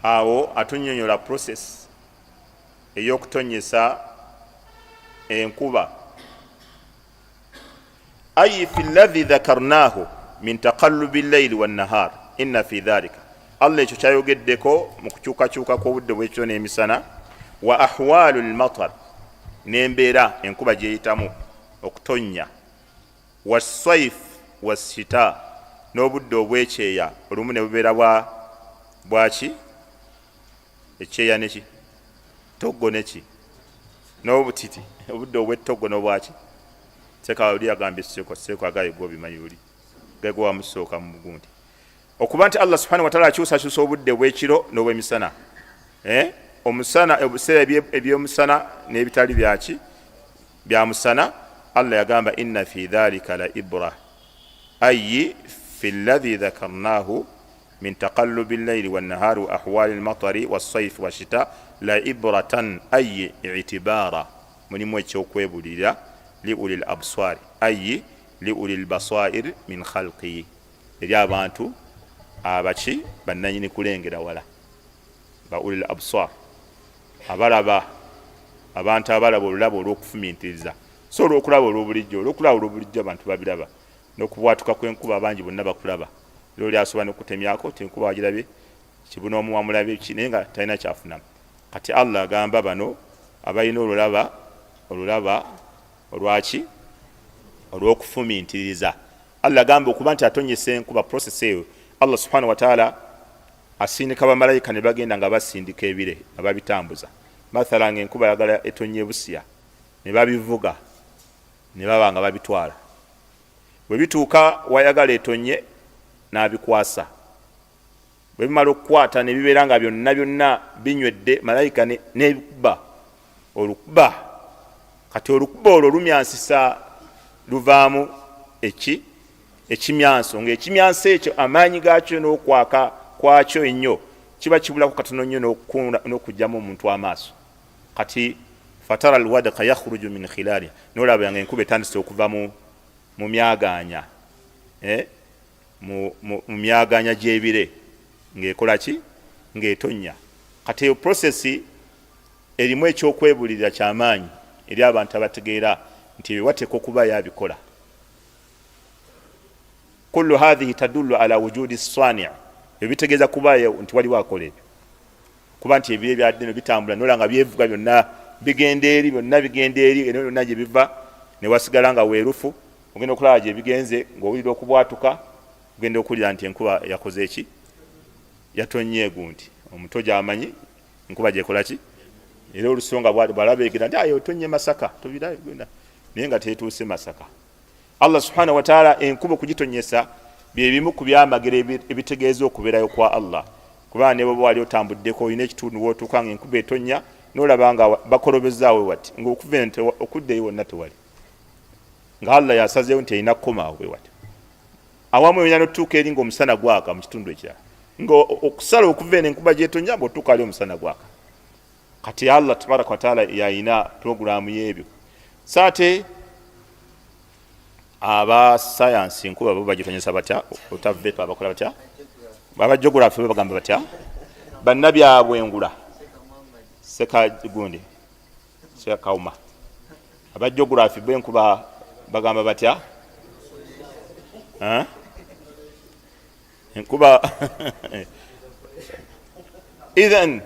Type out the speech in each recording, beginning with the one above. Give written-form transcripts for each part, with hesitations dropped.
Awo atunyonyola process ey'okutonyesa enkuba. Ayi fi ladhi dhakarnahu min taqallubi llaili wannahar, inna fi dhalika, Allah ekyo kyayogeddeko mu kukyukakyuka kw'obudde bw'ekiro n'emisana, wa ahwalu lmatar, n'embeera enkuba gyeyitamu okutonnya, wasaif washita, n'obudde obwekyeya olumu ne bubeera bwa bwaki ekyeya neki toggo neki n'obutiti, obudde obw'ettoggo n'obwaki. Seka oli agambye seko seko agaye gwobimanyi oli gego wamusooka mu gundi okuba nti Allah subhanahu wataala akyusakyusa obudde obw'ekiro n'obw'emisana, eh? Omusana, ebiseera ebyomusana n'ebitali byaki bya musana. Allah yagamba inna fi dhalika la ibra, ayi fi ladhi dhakarnahu min taqallubi llaili wannahari wa ahwali lmatari wassaifi washita la ibratan, ayi itibara, mulimu ekyokwebulirira, li uli l absari, ayi li uli lbasair min khalqi, eri abantu abaki bannanyini kulengera wala, ba uli l absar, abalaba, abantu abalaba olulaba olw'okufumintiriza, so olwokulaba olwobulijjo. Olwokulaba olwobulijjo abantu babiraba, n'okubwatuka kw'enkuba abangi bonna bakulaba, era oli asobola nokutemyako ti enkuba wagirabye kibuna omu wamulabye ki, naye nga talina kyafunamu. Kati Allah agamba bano abalina olulaba olulaba olwaki olw'okufumintiriza. Allah agamba okuba nti atonyesa enkuba, process eyo Allah subhanahu wataala asindika bamalayika ne bagenda nga basindika ebire nga babitambuza. Mathala nga enkuba yagala etonye Busiya, ne babivuga ne baba nga babitwala, bwe bituuka wayagala etonye n'abikwasa, bwe bimala okukwata ne bibeera nga byonna byonna binywedde, malayika nebikuba olukuba. Kati olukuba olwo lumyansisa, luvaamu eki ekimyanso, ngaekimyanso ekyo amaanyi gaakyo n'okwaka kwakyo ennyo kiba kibulako katono nnyo n'okugyamu omuntu amaaso. Kati fatara alwadka yakhruju min khilali, nolaba nga enkuba etandise okuva mu myaganya, eh? Mu myaganya gy'ebire ng'ekola ki, ng'etonnya. Kati eyo prosesi erimu ekyokwebulirira kyamaanyi eri abantu abategeera nti ebyo wateekwa okuba yabikola. Kullu hathihi tadullu ala wujudi sani, ebyo bitegeeza kuba nti waliwo akola ebyo, kuba nti ebire byaddeno bitambula nola nga byevuga byonna bigenda eri, byonna bigenda eri, eno yonna gye biva ne wasigala nga weerufu. Ogenda okulaba gye bigenze ng'owulira okubwatuka, ogenda okuwulira nti enkuba yakoze eki, yatonye egundi omuto gyamanyi nkuba gyekola ki, era olusonga bwalaba egenda nti ayo otonye Masaka tobira genda, naye nga tetuuse Masaka. Allah subhanahu wataala enkuba okugitonyesa byebimu ku byamagero ebitegeeza okubeerayo kwa Allah, kubanga ne bwoba wali otambuddeko olina ekitundu wootuuka nga enkuba etonya nolaba nga bakolobezaawe wati ngaokuva eno okudda eyo wonna tewali, nga Allah yasazeewo nti erina kukomaawo bwe wati. Awamu oyina notuuka eri ngaomusana gwaka mu kitundu ekirala, nga okusala okuva eno enkuba gyetonya ngaotuuka ali omusana gwaka. Kati Allah tabaraka wataala yayina puroguramu y'ebyo. Saate aba sayansi nkuba bo bagitonyesa batya? Otavepa bakola batya? Aba geography bo bagamba batya? Bannabyabwengula seka gundi sekauma, aba geography bo enkuba bagamba batya? Enkuba ithan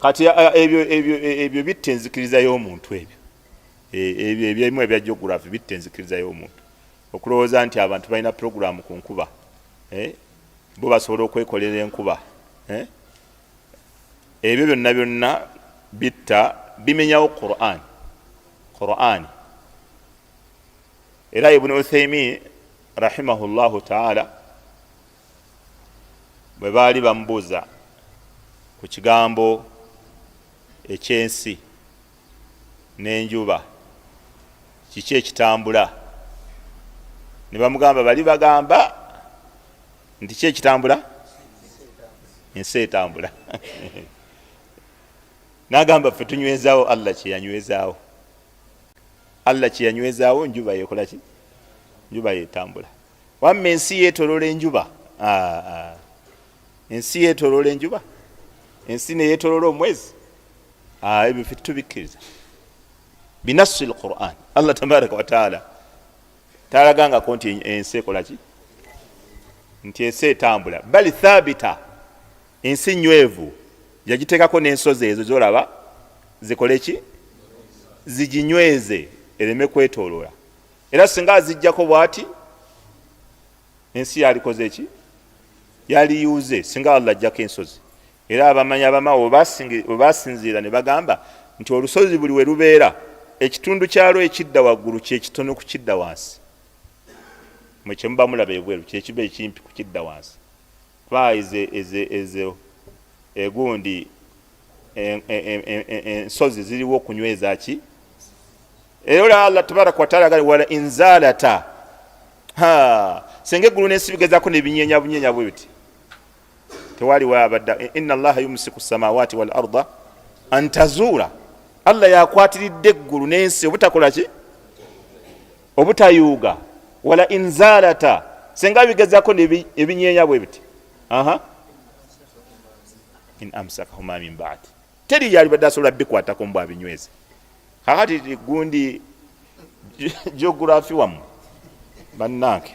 kati ebyo ebyo ebyo bitta enzikiriza y'omuntu. Ebyo ebyo ebyemu ebya geography bitta enzikiriza y'omuntu, okulowooza nti abantu balina puroguramu ku nkuba, eh? Bo basobola okwekolera enkuba, eh? Ebyo byonna byonna bitta, bimenyawo Quran. Quran era Ibuni Uthaimin rahimahullahu taala bwe baali bamubuuza ku kigambo ekyensi n'enjuba kiki ekitambula, ne bamugamba bali bagamba nti ki ekitambula, ensi etambula, nagamba ffe tunywezaawo Allah kyeyanywezaawo. Allah kyeyanywezaawo njuba yekola ki, njuba yetambula. Wamma ensi yetolola enjuba, ah, ah. Ensi yetolola enjuba. Ensi neyetolola omwezi. Ah, ebyo ffe tubikkiriza binassi lquran. Allah tabaraka wataala talagangako nti ensi ekolaki, nti ensi etambula, bali thabita, ensi nywevu, yagitekako n'ensozi ezo zolaba zikole ki, ziginyweze ereme kwetolola. Era singa azijjako bwati ensi yalikoze ki, yaliyuuze, singa Allah ajjako ensozi. Era abamanyi abamawo webasinziira ne bagamba nti olusozi buli we lubeera, ekitundu kyalwo ekidda waggulu kyekitono ku kidda wansi. Mwe kyemuba mulaba ebweru kyekiba ekimpi ku kidda wansi, kuba ezo egundi ensozi ziriwo okunyweza ki. Era olaba Allah tabaraka wataala agali wala inzalata, senga eggulu n'ensi bigezaako nebinyenya bunyenya bwe biti, tewaliwo abadda. Inna allaha yumsiku samawati wal arda an tazuula, Allah yakwatiridde eggulu n'ensi obutakola ki, obutayuuga. Wala inzalata, senga bigezaako ebinyenya bwe biti, aha, in amsakahuma min ba'd, teri yalibadde asobola bikwatako mbu abinyweze. Kakati gundi geography wammwe bannange,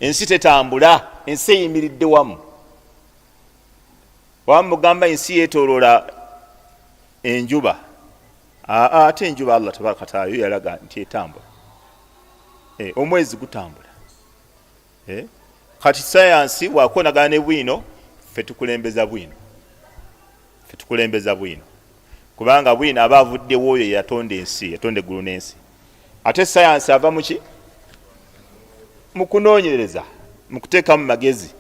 ensi tetambula, ensi eyimiridde wamu. Wamugamba ensi yetolola enjuba, ate enjuba Allah tabaraka wataala yo yalaga nti etambula, omwezi gutambula. Kati sayansi wakonagana ne bwino, ffe tukulembeza bwino, ffe tukulembeza bwino, kubanga bwino aba avuddewo oyo yatonda ensi, yatonda eggulu n'ensi. Ate sayansi ava muki? Mu kunoonyereza, mu kuteekamu magezi,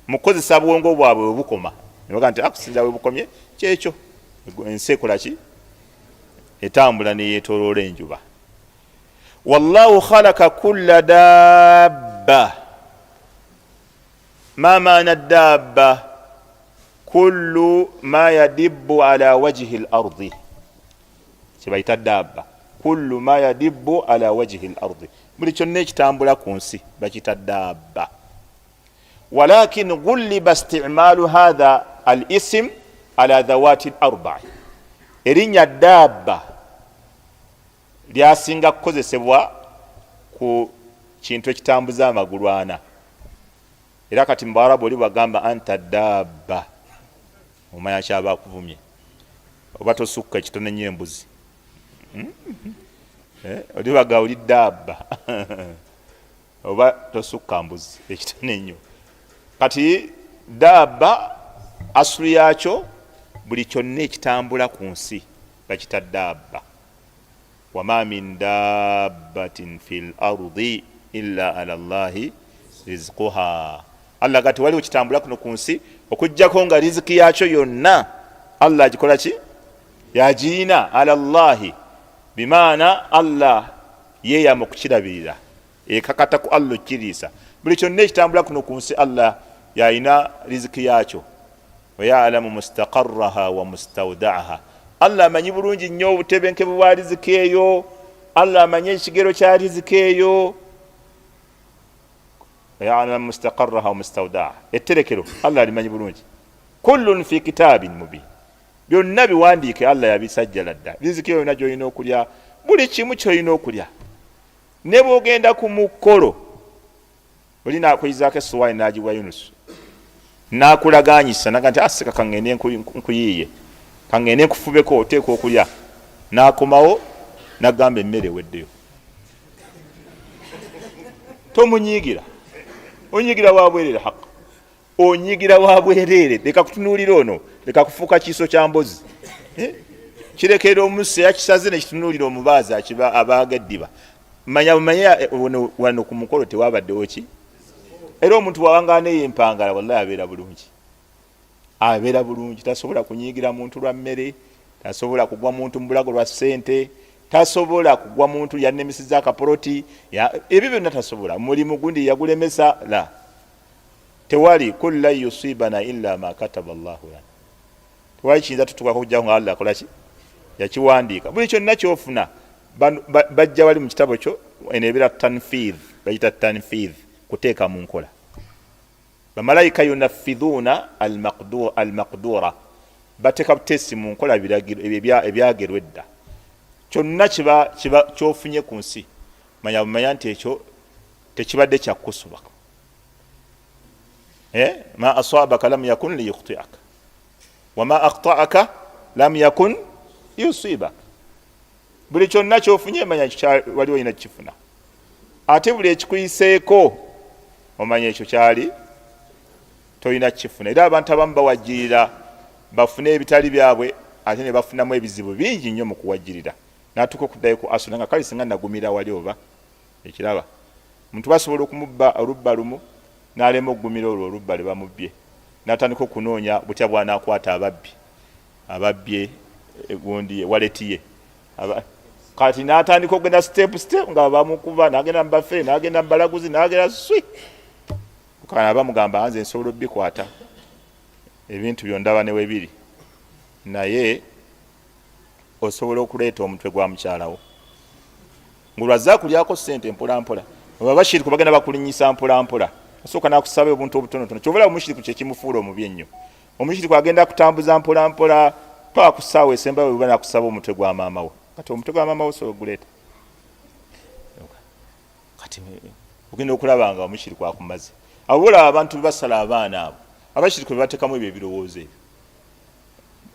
mu kukozesa bwongo bwabwe we bukoma, nebaga nti akusinza we bukomye kyekyo, ensi ekola ki, etambula neyetoloola enjuba. Wallahu khalaka kulla dabba. Ma maana dabba? Kullu ma yadibbu ala wajhi lardi, kyebayita dabba. Kullu ma yadibbu ala wajhi lardi, buli kyonna ekitambula ku nsi bakiyita dabba. Walakin gulliba istimaalu hatha al isim ala dhawati larbai, erinnya dabba lyasinga kukozesebwa ku kintu ekitambuza amagulu ana. Era kati mu Bawarabu oli bwagamba anta dabba, omanya kyaba akuvumye, oba tosukka ekitono ennyo embuzi. Oli baga oli dabba oba tosukka mbuzi ekitono ennyo. Kati dabba asulu yakyo buli kyonna ekitambula ku nsi bakita dabba. Wama min dabbatin fi lardi illa ala llahi rizquha, Allah ga tewaliwo kitambula kuno ku nsi okuggyako nga riziki yakyo yonna Allah agikola ki, yagirina. Ala llahi bimaana Allah yeyama okukirabirira, ekakata ku Allah okukiriisa. Buli kyonna ekitambula kuno ku nsi Allah yalina riziki yakyo. Wayalamu mustaqarraha wa mustaudaha, Allah amanyi bulungi nnyo obutebenkevu bwa riziki eyo, Allah amanyi ekigero kya riziki eyo. Wayalamu mustaqarraha wa mustaudaha, etterekero Allah alimanyi bulungi. Kullun fi kitabin mubin, byonna biwandiike, Allah yabisajjala dda. Riziki eyo yonna gyolina okulya, buli kimu kyolina okulya, ne bwogenda ku mukolo oli nakuyizaako essowaani n'agiwa Yunusu n'akulaganyisa naga nti asika kaŋŋende nkuyiiye, kaŋŋende nkufubeko, oteekwa okulya. N'akomawo n'agamba emmere eweddeyo. Tomunyiigira, onyiigira wa bwerere, haka onyiigira wa bwerere. Leka kutunuulira ono, leka kufuuka kiiso kya mbozi. Kirekera omusi yakisaze nekitunuulira omubaazi abaaga eddiba. Manya bumanye wano ku mukolo tewabaddewo ki. Era omuntu wawangaana eyo empangala, wallahi abeera bulungi, abeera bulungi. Tasobola kunyiigira muntu lwa mmere, tasobola kugwa muntu mu bulago lwa ssente, tasobola kugwa muntu yanemeseza akapoloti, ebyo byonna tasobola. Mulimu gundi yagulemesa la tewali. Kul lan yusibana illa ma kataba llahu lana, tewali kiyinza tutukako okujjako nga Allah akolaki, yakiwandiika. Buli kyonna kyofuna bajja wali mu kitabo kyo, eno ebeera tanfidh, bagita tanfidh, kuteeka mu nkola. Bamalayika yunafidhuuna almaqdura, bateeka buteesi mu nkola ebyagerwa edda. Kyonna kyofunye ku nsi, manya bumanya nti ekyo tekibadde kyakukusuba. Ma asabaka lam yakun liyukhtiaka wama akhtaaka lam yakun yusibaka. Buli kyonna kyofunye manya wali olina kukifuna, ate buli ekikuyiseeko omanya ekyo kyali tolina kukifuna. Era abantu abamu bawajirira bafune ebitali byabwe, ate ne bafunamu ebizibu bingi nnyo mu kuwajirira, natuuka okuddayo ku asula nga kale singa nagumira wali oba ekiraba. Omuntu basobola okumubba olubba lumu n'alema okugumira olwo olubba lwe bamubbye, n'atandika okunoonya butya bw'anaakwata ababbi ababbye egundi ye, waleti ye. Kati n'atandika okugenda step step nga bamukuba, n'agenda mu bafe, n'agenda mu balaguzi, n'agenda swi kana bamugamba, nze nsobola obikwata ebintu byondaba ne webiri, naye osobola okuleeta omutwe gwa mukyalawo ng'olwazza kulyako ssente mpolampola. Oba bashiriku bagenda bakulinyisa mpolampola, asooka nakusaba obuntu obutonotono. Kyova olaba omushiriku kyekimufuula omubi ennyo. Omushiriku agenda kutambuza mpolampola paka ku ssaawa esembayo bwe nakusaba omutwe gwa maama wo. Kati omutwe gwa maama wo osobola oguleeta? Kati ogenda okulaba nga omushiriku akumaze. Abo olaba abantu bebasala abaana abo abashiriku bebatekamu ebyo ebirowoozo ebyo,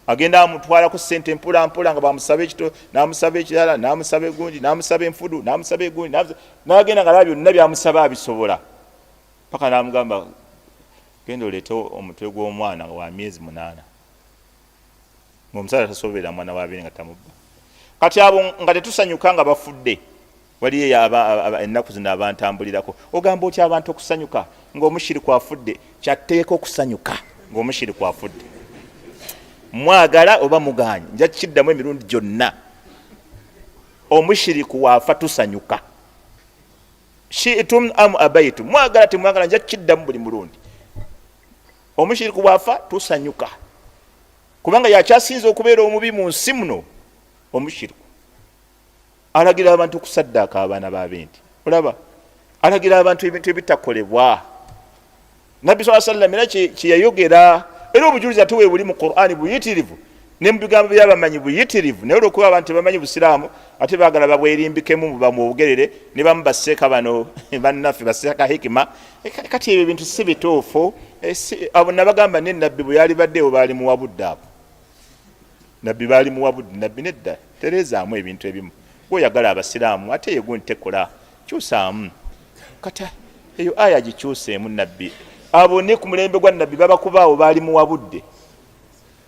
agenda amutwalako sente mpola mpola nga bamusaba ekito, namusaba ekirala, namusaba egundi, namusaba enfudu, namusaba egundi, nagenda nga alaba byonna byamusaba abisobola, paka namugamba genda oleete omutwe gw'omwana wa myezi 8, ngaomusajja tasobola mwana wa biri nga tamubba. Kati abo nga tetusanyuka nga bafudde. Waliyo ennaku zino abantambulirako, ogamba otya abantu okusanyuka ng'omushiriku afudde? Kyatteeka okusanyuka ng'omushiriku afudde, mwagala oba muganye, nja kukiddamu emirundi gyonna. Omushiriku waafa tusanyuka, shiitum am abaitum, mwagala temwagala, nja kukiddamu buli mulundi. Omushiriku bwafa tusanyuka, kubanga yakyasinza okubeera omubi mu nsi muno. Omushiriku alagira abantu okusaddaaka abaana b'abenti, olaba alagira abantu ebintu ebitakolebwa. Nabbi saa sallam era kyeyayogera, era obujulizi ate webuli mu Qur'ani buyitirivu ne mu bigambo byabamanyi buyitirivu, naye olwokuba abantu tebamanyi busiraamu ate baagala babwerimbikemu bamwogerere ne bamu baseeka bano bannaffe baseeka hikima. Kati ebyo ebintu si bituufu. Abo nabagamba ne nabbi bwe yalibaddewo baali muwabudde, abo nabbi baali muwabudde. Nabbi nedda, terezaamu ebintu ebimu, gweoyagala abasiraamu ate yegundi tekola, kyusaamu. Kati eyo aya gikyuseemu. Nabbi abo ne ku mulembe gwa nabbi babakubaawo baali muwabudde,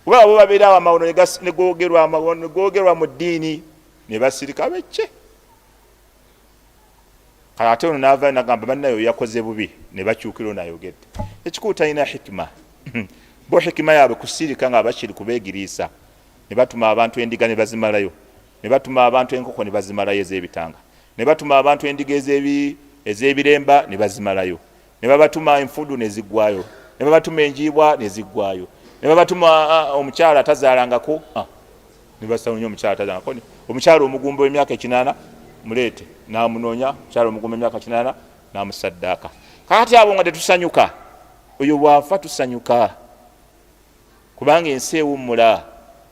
kuba abo babeera awo amawono negogerwa amawono negogerwa mu ddiini ne basirika becce. Kale ate ono naava nagamba bannayo yakoze bubi, ne bakyukira ono ayogedde ekikulu talina hikima. Bo hikima yaabwe kusirika nga bakiri kubeegiriisa, ne batuma abantu endiga ne bazimalayo, ne batuma abantu enkoko ne bazimalayo ez'ebitanga, ne batuma abantu endiga ez'ebiremba ne bazimalayo, ne babatuma enfudu ne ziggwayo, ne babatuma enjiibwa ne ziggwayo, ne babatuma omukyala atazaalangako, ne basaonya omukyala atazaalangako, omukyala omugumba w'emyaka 80 muleete, n'amunoonya omukyala omugumba emyaka 80 n'amusaddaaka. Kakati abo nga tetusanyuka, oyo bw'afa tusanyuka, kubanga ensi ewummula.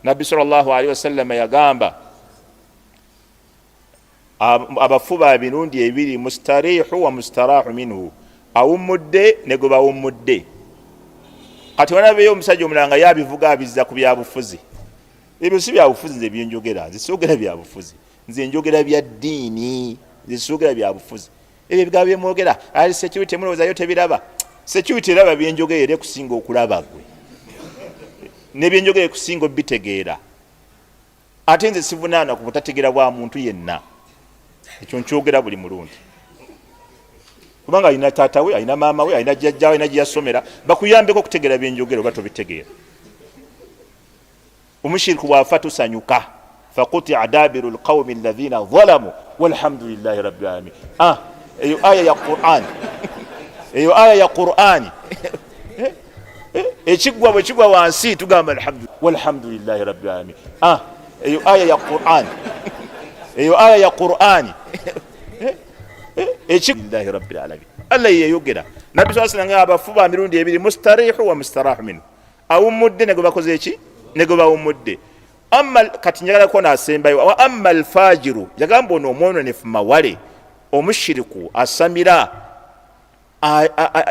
Nabbi sallallahu alaihi wasallama yagamba abafu ba mirundi ebiri, mustarihu wa mustarahu minhu, awummudde ne gwe bawummudde. Kati wanabeeyo omusajja omulala nga yabivuga abizza ku byabufuzi. Ebyo si byabufuzi, nze byenjogera, nze soogera byabufuzi, nze njogera bya ddiini, nze soogera byabufuzi. Ebyo ebigambo byemwogera ali security mulowoozayo tebiraba. Security eraba byenjogera era ekusinga okulaba gwe, nebyenjogera ekusinga obitegeera. Ate nze sivunaana ku butategeera bwa muntu yenna, ekyo nkyogera buli mulundi, kubanga alina taata we, alina maama we, alina jjajja we, alina gye yasomera, bakuyambeko okutegeera byenjogera oba tobitegeera. Omushiriku bw'afa tusanyuka, fakutia dabiru lqaumi alladhina zalamu walhamdulillahi rabbil alamin. Eyo aya ya Quran, eyo aya ya Qurani. Ekiggwa bwe kigwa wansi tugamba walhamdulillahi rabbil alamin. Eyo aya ya Quran, eyo aya ya Qurani. Ekillahi rabbil alamin, Allah yeyayogera. Nabbi saa sallam nga abafu ba mirundi ebiri, mustarihu wa mustarahu minhu, awummudde ne gwe bakoze eki ne gwe bawummudde. Amma kati njagala ko nasembayo wa amma alfajiru, yagamba ono omwononefu mawale omushiriku asamira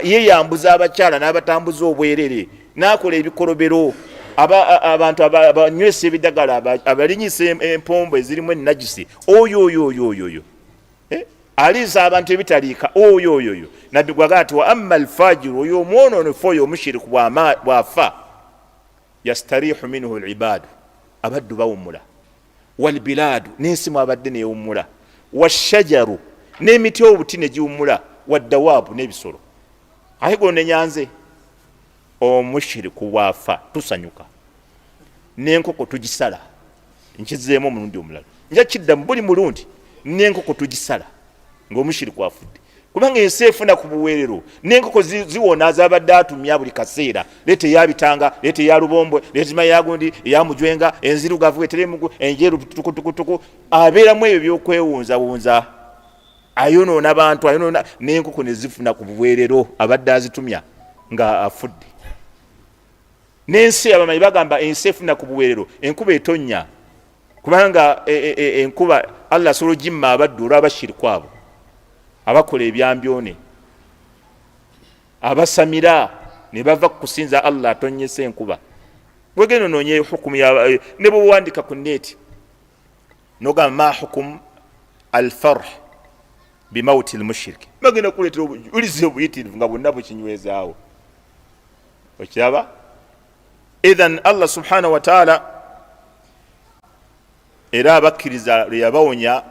yeyambuza abakyala n'abatambuza obwerere n'akola ebikolobero, abantu abanywesa ebidagala, abalinyisa empombo ezirimu enagisi, oyo oyo oyo oyo oyo aliisa abantu ebitaliika, oyo oyo oyo. Nabbi gwagaa nti wa amma alfajiru, oyo omwononefu oyo omushiriku bw'afa, yastarihu minhu libaadu, abaddu bawummula, walbilaadu, n'ensi mwabadde newummula, washajaru, n'emiti obuti ne giwummula, waddawaabu, n'ebisolo. Ate gwonenyanze omushiriku bw'afa tusanyuka, n'enkoko tugisala. Nkizeemu omulundi omulala, nja kiddamu buli mulundi, n'enkoko tugisala ng'omushiriku afudde, kubanga ensi efuna ku buweerero, n'enkoko ziwona zabadde atumya buli kaseera. Leeta eyabitanga, leeta eya lubombwe, leeta eyagundi, eyamujwenga, enzirugavu, eteremugu, enjeru, tukutukutuku. Abeeramu ebyo byokwewunzawunza, ayonoona bantu, ayonoona n'enkoko ne zifuna ku buweerero abadde azitumya nga afudde. N'ensi abamanyi bagamba ensi efuna ku buweerero, enkuba etonnya, kubanga enkuba Allah asobola ogimma abaddu olw'abashiriku abo abakola ebyambyone, abasamira ne bava ku kusinza Allah atonnyesa enkuba. Wegenda onoonye hukumu ya ne bwewandika ku neeti nogamba ma hukumu alfarh bimauti lmushiriki, bagenda kuleetera obujulizi obuyitirivu nga bwonna bukinywezaawo. Okiraba? Ithan Allah subhanahu wataala era abakkiriza lwe yabawonya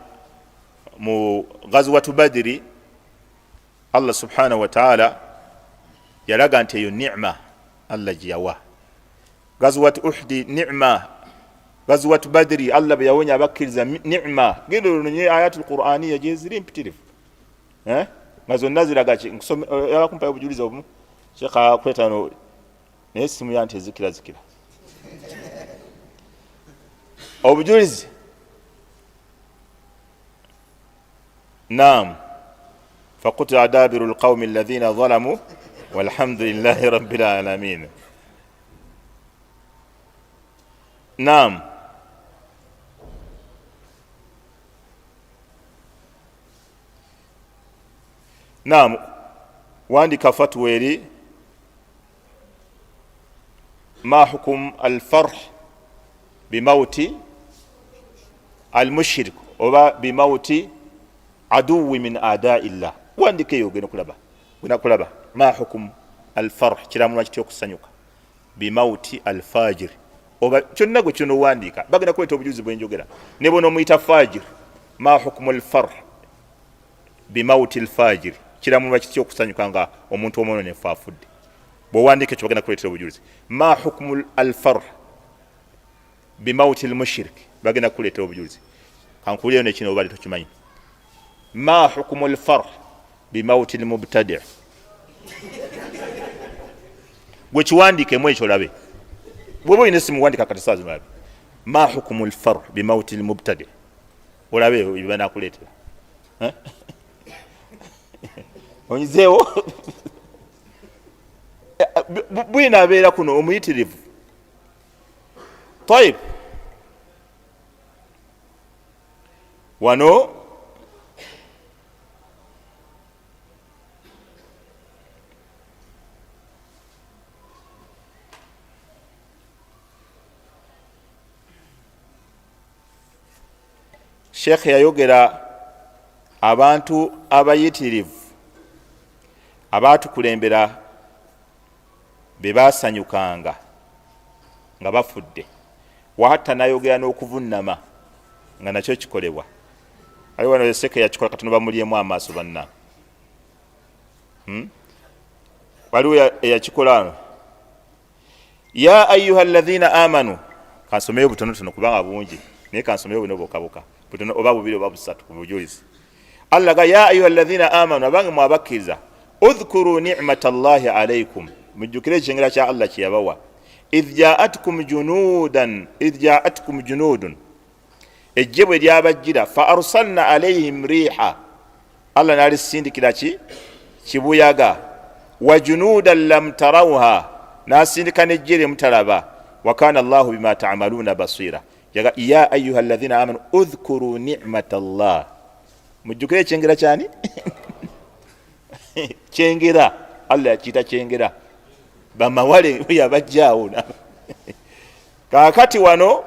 mu ghaziwatu Badiri, Allah subhanahu wataala yalaga nti eyo nima Allah gye yawa. Ghaziwat Uhdi nima, ghaziwat Badiri Allah bwe yawonya abakkiriza nima. Genda olonye ayatu lquraniya gyeziri mpitirivu, nga zonna ziraga ki. Yala kumpayo obujulizi obumu shekha kwetano, naye simu yanti ezikirazikira obujulizi. Naam, fakutia dabiru lqaumi alladhina zalamu walhamdulillahi rabbil alamin. Naam, naam, wandika fatwa eri ma hukum alfarh bimauti almushrik oba bimauti aduwi min adai llah. Wandika eyo ogenda kulaba, ogenda kulaba ma hukum alfarh, kiramulwa kitya okusanyuka bimauti alfajir, oba kyonna gwe kyonowandiika bagenda kuleeta obujuzi bwenjogera ne bwonomuyita fajir. Ma hukumu alfarh bimauti lfajiri, kiramulwa kitya okusanyuka nga omuntu omwononefu afudde? Bwowandiika ekyo bagenda kuleetera obujulizi. Ma hukumu alfarh bimauti lmushrik, bagenda kukuleetera obujulizi. Kankubulireyo nekino obadde tokimanyi, ma hukumu lfarh bimauti lmubtadi, gwe kiwandiikemu ekyo olabe. Bwoba olina esimu wandika kati saa zino olabe ma hukumu lfarh bimauti lmubtadi, olabe bebanakuleetera. Onyizeewo bwina abeera kuno omuyitirivu. Tayib, wano Sheekh yayogera abantu abayitirivu abaatukulembera be baasanyukanga nga bafudde, wahatta nayogera n'okuvunnama nga nakyo kikolebwa. Ali wano Yoseke yakikola, katono bamulyemu amaaso banna. Waliwo eyakikola wano. Ya ayuha alladhina amanu, kansomeyo butonotono kubanga bungi, naye kansomeyo buno bwokabuka butono oba bubiri oba busatu ku bujulizi. Allah ga ya ayuha alladhina amanu, abange mwabakkiriza, udhkuru nicmata llahi alaikum, mujjukire ekyengera kya Allah kyeyabawa, idh jaatkum junudan, idh jaatkum junudun, ejje bwe lyabajjira, fa arsalna alaihim riha, Allah nalisindikira ki kibuyaga, Wa junuudan lam tarauha, n'asindika n'ejje lye mutalaba. Wa kana Allahu bima ta'maluna basira. Ya ayuha alladhina amanu udhkuru ni'mata Allah, mujjukire ekyengera kyani? Kyengera, Allah yakiyita kyengera, bamawale yabajjaawo. Kaakati wano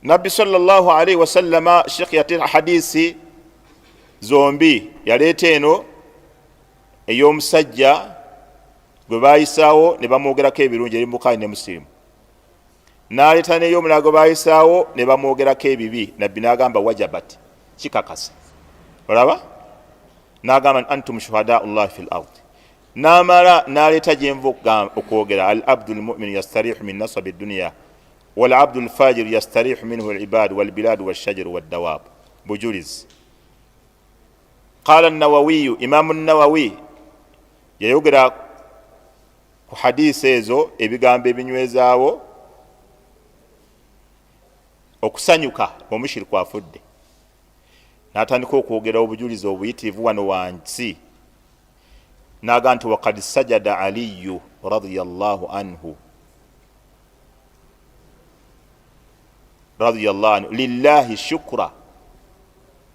Nabbi sallallahu alaihi wasallama, Sheekh yatera hadisi zombi, yaleeta eno ey'omusajja gwe bayisaawo ne bamwogerako ebirungi eri Bukhari ne Musilimu, n'aleeta n'ey'omulala gwe bayisaawo ne bamwogerako ebibi. Nabbi n'agamba wajabat, kikakasa. Olaba n'agamba antum shuhada llahi fi l ard. N'amala n'aleeta gyenva okwogera al abdu lmuminu yastarihu min nasabi duniya walabdu lfajiru yastarihu minhu libad walbilad walshajaru waddawab. Bujulizi. Qala Nawawiyu, Imamu Nawawi yayogera ku hadisi ezo ebigambo ebinywezaawo okusanyuka omushiriku afudde, n'atandika okwogera obujulizi obuyitirivu wano wansi, n'agamba nti wakad sajada Aliyu radiyallahu anhu radiyallahu anhu lillahi shukra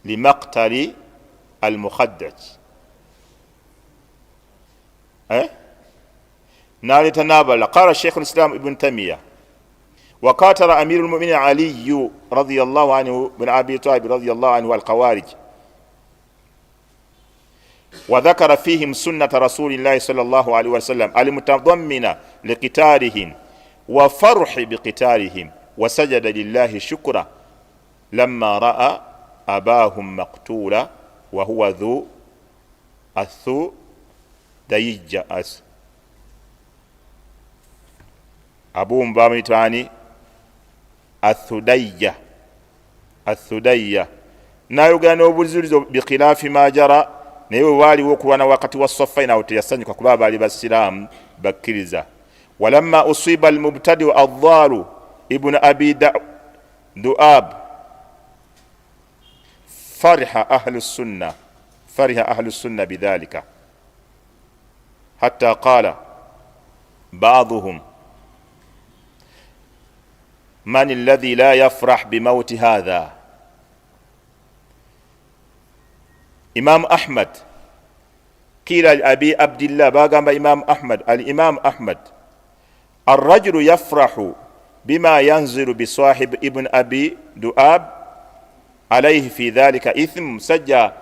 limaktali almukhaddaj. Naleeta n'abalala. Qala Sheikh Lislam Ibn Tamiya wakatara amiru lmuminin Aliyu radiyallahu anhu bn Abi Talib radiyallahu anhu alkhawarij wadhakara fihim sunnata rasulillahi sal llah alaihi wasallam almutadamina liqitalihim wa farhi biqitalihim wasajada lillahi shukra lamma raa abahum maktula wahuwa dhu athu dayija as abumu bamuyitaani athudayya athudayya. Nayogera n'obuzulizo bikhilafi majara, naye bwe waaliwo okulwana wakati wa Safaina, awo teyasanyuka kuba baali basiraamu bakkiriza. Walamma usiba almubtadiu addaalu Ibunu Abi Duab fariha ahlu sunna, fariha ahlu sunna bidhalika hatta qala baduhum man alladhi la yafrah bimauti hadha. Imamu Ahmad, qila li Abi Abdillah, bagamba Imamu Ahmad, al Imamu Ahmad, arrajulu yafrahu bima yanziru bisahib Ibn Abi Duab alaihi fi dhalika ithm. Musajja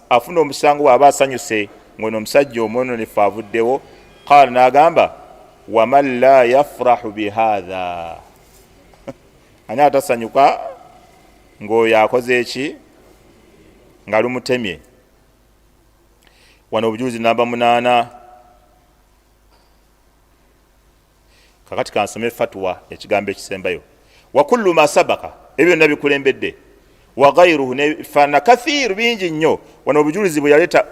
afuna omusango bwaba asanyuse ngono omusajja omwononefu avuddewo. Qala, n'agamba waman la yafrahu bihatha, ani atasanyuka ng'oyo akoze eki nga lumutemye? Wano obujulizi namba 8. Kakati kansome fatuwa, ekigambo ekisembayo. Wa kullu ma sabaka, ebyo byonna bikulembedde, wa gairuhu, nebifaanana, kathiru, bingi nnyo. Wano obujulizi bwe yaleeta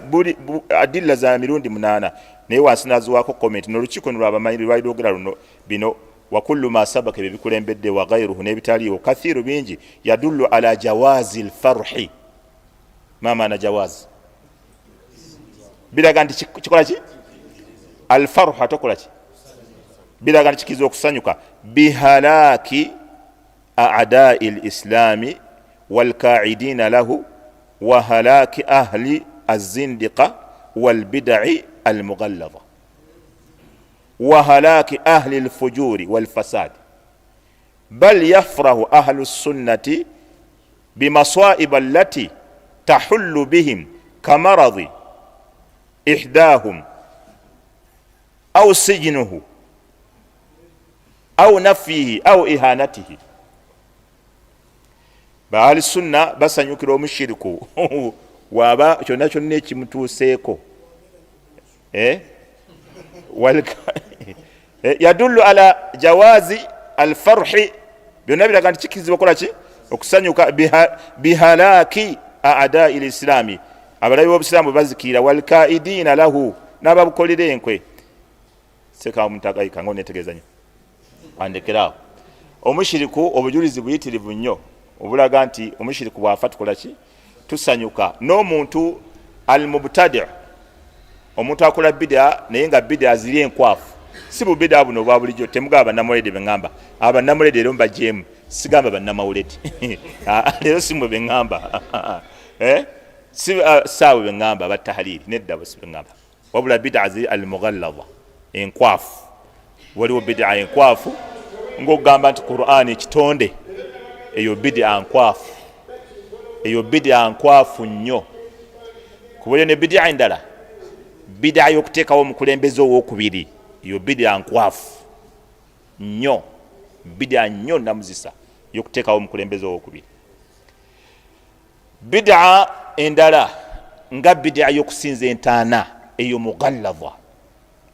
adilla za mirundi 8, naye wansi naziwaako comment n'olukiiko nolwabamanyi lwali lwogera luno bino. Wa kullu ma sabaka, ebyo bikulembedde, wa gairuhu, n'ebitaliiwo, kathiru, bingi, yadullu ala jawazi lfarhi. Ma maana jawazi? Biraga nti kikola ki alfarhu, ate okola ki? Biraga nti kikiriza okusanyuka bihalaki adai lislami walkaidina lahu wa halaki ahli azindiqa walbidai almughallada wa halaki ahli lfujuri walfasad, bal yafrahu ahlu sunnati bimasaiba allati tahullu bihim kamaradi ihdahum au sijnuhu au nafyihi au ihanatihi. Baali sunna basanyukira omushiriku waba kyonna kyonna ekimutuuseeko. Yadullu ala jawazi alfarhi, byonna biraga nti kikirizibwa okukola ki? Okusanyuka bihalaki adai lislami, abalabi b'obusiraamu bwe bazikiira, walkaidina lahu, n'ababukolera enkwe. Sekamuntagayika nga onetegeeza nyo, andekeraawo. Omushiriku, obujulizi buyitirivu nnyo obulaga nti omushiriku bw'afa tukola ki? Tusanyuka n'omuntu al mubtadi, omuntu akola bida naye nga bida ziri enkwafu, si bubida buno obwa bulijjo. Temugamba bannamawulire beŋŋamba, abannamawulire leero mbajeemu, sigamba bannamawulire ah, leero si mwe beŋŋamba, eh? Si ah, saawe beŋŋamba batahaliri nedda, bo si beŋŋamba, wabula bida ziri al mughallada, enkwafu. Waliwo bida enkwafu ngaokugamba nti Qur'an ekitonde, eyo bida nkwafu, eyo bida nkwafu nnyo. Kuba eyo ne bida endala, bida y'okuteekawo omukulembeze owokubiri, eyo bida nkwafu nnyo, bida nnyo namuzisa y'okuteekawo omukulembeze owokubiri. Bida endala nga bida y'okusinza entaana, eyo mughallada.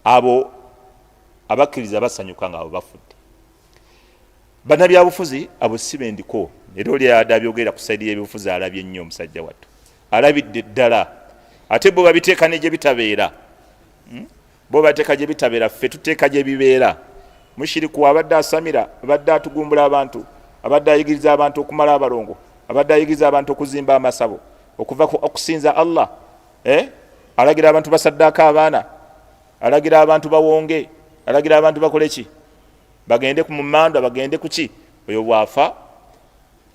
Abo abakkiriza basanyuka nga abo bafudde. Bannabyabufuzi abo si bendiko, era oli ayadde abyogera ku saidi y'ebyobufuzi alabye nnyo omusajja wattu, alabidde ddala. Ate bo babiteeka ne gye bitabeera, Bo bateeka gye bitabeera, ffe tuteeka gye bibeera. Mushiriku abadde asamira, abadde atugumbula abantu, abadde ayigiriza abantu okumala abalongo, abadde ayigiriza abantu okuzimba amasabo okuva okusinza Allah, eh? Alagira abantu basaddaako abaana, alagira abantu bawonge, alagira abantu bakole ki, bagende ku mumandwa, bagende kuki. Oyo bwafa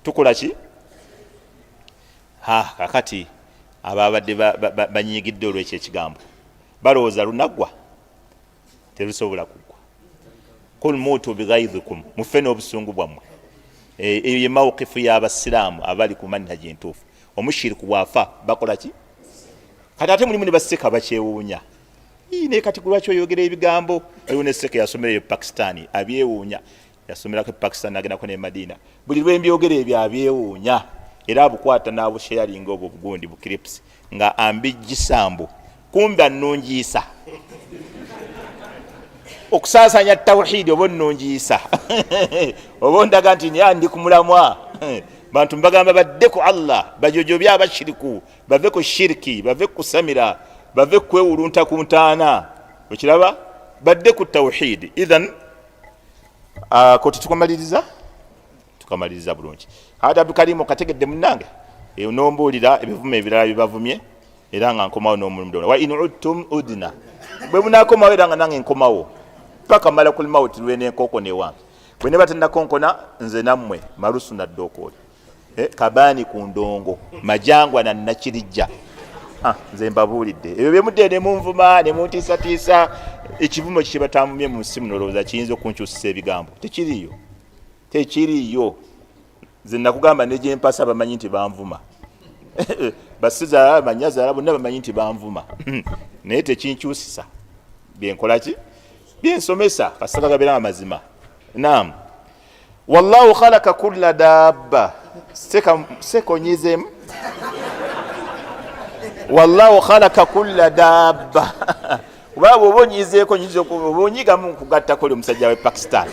tukola ki? Ha, kakati ababadde banyigidde olwekyo ekigambo balowooza lunaggwa, terusobola kuggwa. Kul muutu bighaidhikum, mufe n'obusungu bwammwe. E, eyo ye mawukifu y'abasiraamu abali ku manhaji entuufu. Omushiriku bw'afa bakola ki? Kati ate mulimu ne baseka bakyewuunya, naye kati lwaki oyogera ebigambo? Waliwo ne seka yasomera eyo Pakistan, abyewuunya, yasomerako e Pakistan nagendako ne Madina. Buli lwembyogera ebyo abyewuunya, era abukwata n'abusharinga obwo obugundi bu clips nga ambijjisa mbu kumbe annungiisa okusaasanya tawhidi, oba onnungiisa oba ondaga nti nya ndi ku mulamwa. Bantu mbagamba badde ku Allah, bajojobye abashiriku, bave ku shiriki, bave kusamira, bave kwewulunta ku ntaana, okiraba, badde ku tawhidi. Ithan koti tukamaliriza, tukamaliriza bulungi. Ate Abdukarimu kategedde munange, eh, nombuulira ebivumo ebirala byebavumye, era nga nkomawo n'omulundi wa in udtum udna, bwe munakomawo era nga nange nkomawo paka malakul mauti lwenenkoko newange. Bwe ne batenakonkona nze nammwe malusu naddookooli, eh, kabaani ku ndongo majangwa na nakirijja. Ah, nze mbabuulidde ebyo byemudde ne munvuma ne muntiisatiisa. Ekivumo kyebatamumye mu nsi muno olowooza kiyinza okunkyusisa ebigambo? Tekiriiyo, tekiriiyo. Nze nakugamba ne gyempasa bamanyi nti banvuma, basizaala banyazaala bonna bamanyi nti banvuma, naye tekinkyusisa byenkola ki byensomesa, kasita gabeera amazima. Naam, wallahu khalaka kulla dabba, sekonyizemu. Wallahu khalaka kulla dabba, kuba bwoba onyizeeko nyinza oba onyigamu nkugattako oli omusajja we Pakistan.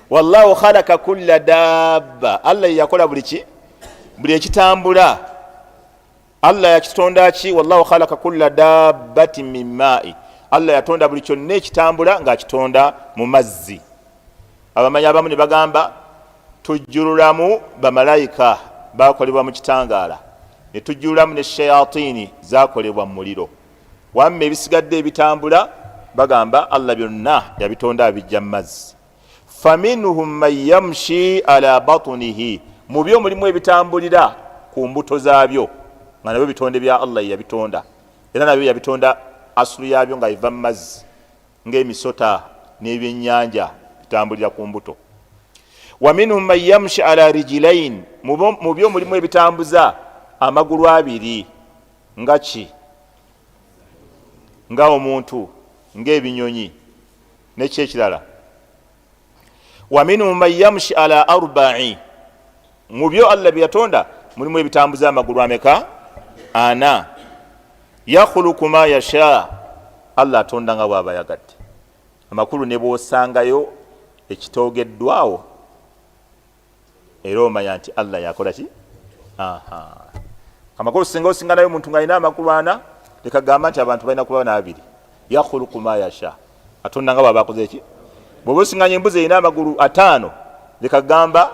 Wallahu khalaka kulla dabba, Allah yeyakola buli ki, buli ekitambula Allah yakitonda ki. Wallahu khalaka kulla dabbatin min maai, Allah yatonda buli kyonna ekitambula ng'akitonda mu mazzi. Abamanyi abamu ne bagamba tujjululamu bamalayika bakolebwa mu kitangaala, ne tujjululamu ne shayatini zakolebwa mu muliro. Wamma ebisigadde ebitambula bagamba Allah byonna yabitonda abijja mu mazzi. Faminhum man yamshi ala batunihi, mu byo mulimu ebitambulira ku mbuto zaabyo, nga nabyo bitonde bya Allah yabitonda, era nabyo yabitonda asulu yabyo nga eva mu mazzi, ng'emisota n'ebyennyanja bitambulira ku mbuto. Wa minhum man yamshi ala rijilain, mu byo mulimu ebitambuza amagulu abiri, nga ki, nga omuntu, ng'ebinyonyi neki ekirala. Wa minhum man yamshi ala arba'i, mu byo Allah byeyatonda mulimu ebitambuza amagulu ameka? Ana. Yakhuluku ma yasha, Allah atonda nga bwaba yagadde. Amakulu ne bwosangayo ekitogeddwawo era omanya nti Allah yakola ki. Amakulu singa osinganayo omuntu nga alina amakulu ana, leka gamba nti abantu balina kuba n'abiri. Yakhuluku ma yasha, atonda nga bwaba akoze ki. Bwoba osinganya embuzi erina amagulu 5, leka gamba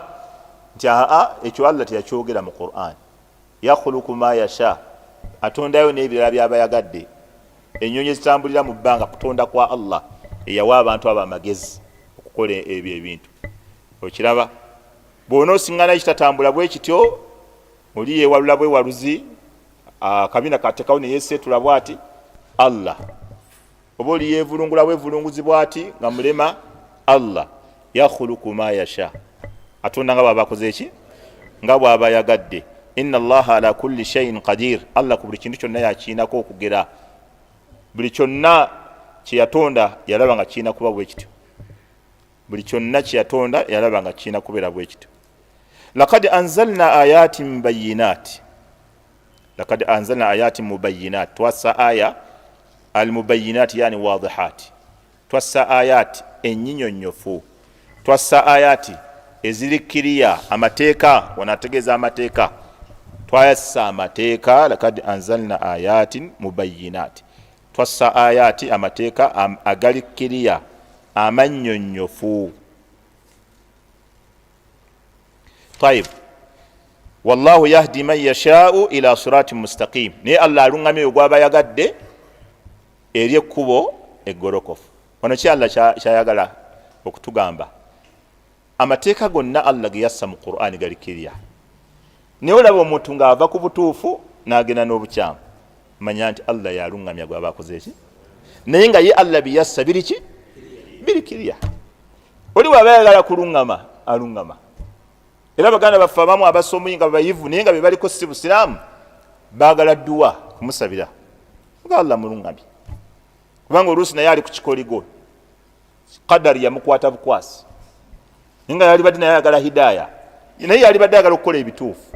Nti aa, ekyo Allah teyakyogera mu Quran. Yakhuluku ma yasha, atondayo n'ebirala byaba yagadde. Ennyonyi ezitambulira mu bbanga kutonda kwa Allah eyawa abantu abo amagezi okukola ebyo ebintu. Okiraba, bwona osiŋŋana ekitatambula bwe kityo, oli yeewalula bwewaluzi, akabina katekawo neyeseetula bwati Allah, oba oli yeevulungula bwevulunguzi bwati nga mulema. Allah yakhuluku ma yasha, atonda nga bwaba akoze eki, nga bwaba yagadde. Inna Allaha ala kulli shaiin qadir, Allah ku buli kintu kyonna yakiinako okugera. Buli kyonna kyeyatonda yalaba nga kirina kuba bwe kityo. Buli kyonna kyeyatonda yalaba nga kirina kubeera bwe kityo. Lakad anzalna ayatin mubayinat, lakad anzalna ayatin mubayinat, twassa aya almubayinat, yani wadihat, twassa ayati enyinyonyofu, twassa ayati eziri kiriya, amateeka. Wano ategeeza amateeka, twassa amateeka. Lakad anzalna ayatin mubayinat, twassa ayati, amateeka agali kiriya, amannyonnyofu. Tayib, wallahu yahdi man yashau ila sirati mustaqim, naye Allah aluŋŋamya oyo gwaba yagadde eri ekkubo eggolokofu. Wano ki Allah kyayagala okutugamba? Amateeka gonna Allah ge yassa mu Qur'ani gali kirya, naye olaba omuntu ng'ava ku butuufu n'agenda n'obukyamu, manya nti Allah yaluŋŋamya gwaba akoze eki, naye nga ye Allah byeyassa biri ki? Biri kirya. Oli waba ayagala kuluŋŋama, aluŋŋama. Era baganda baffe abamu abasomi nga bayivu, naye nga bebaliko si busiraamu, baagala dduwa kumusabira nga Allah muluŋŋamye, kubanga oluusi naye ali ku kikoligo, kadari yamukwata bukwasi, naye nga yalibadde naye ayagala hidaya, naye yalibadde ayagala okukola ebituufu.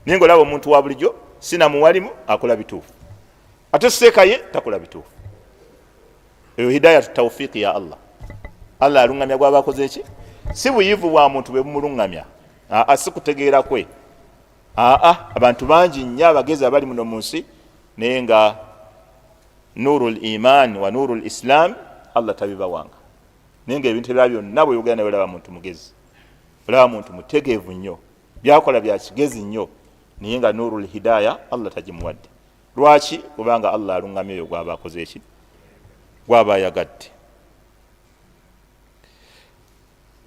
Naye nga olaba omuntu wa bulijjo sinamuwalimu akola bituufu, ate seeka ye takola bituufu. Eyo hidayatu taufiiki ya Allah. Allah aluŋŋamya gwaba akoze eki, si buyivu bwa muntu bwe bumuluŋŋamya, aa, si kutegeera kwe. Aa, abantu bangi nnyo abagezi abali muno mu nsi, naye nga nuru liman wa nuru lislam Allah tabibawanga, naye nga ebintu ebira byonna bweyogera naye olaba muntu mugezi, olaba muntu mutegeevu nnyo, byakola bya kigezi nnyo, naye nga nuru lhidaya Allah tagimuwadde. Lwaki? Kubanga Allah aluŋŋamya oyo gwaba akoze eki, gwaba ayagadde.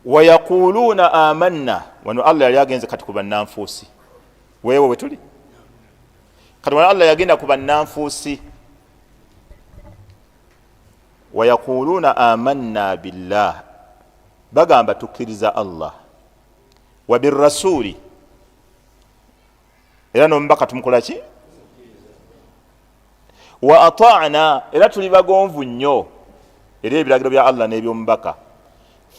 Wayaquluuna amanna, wano Allah yali agenze kati ku bannanfuusi. Weewo wetuli kati, wano Allah yagenda ku bannanfuusi. Wayaquluuna amanna billah, bagamba tukkiriza Allah, wa birasuli, era nomubaka tumukola ki, wa atana, era tuli bagonvu nnyo era ebiragiro bya Allah n'ebyomubaka.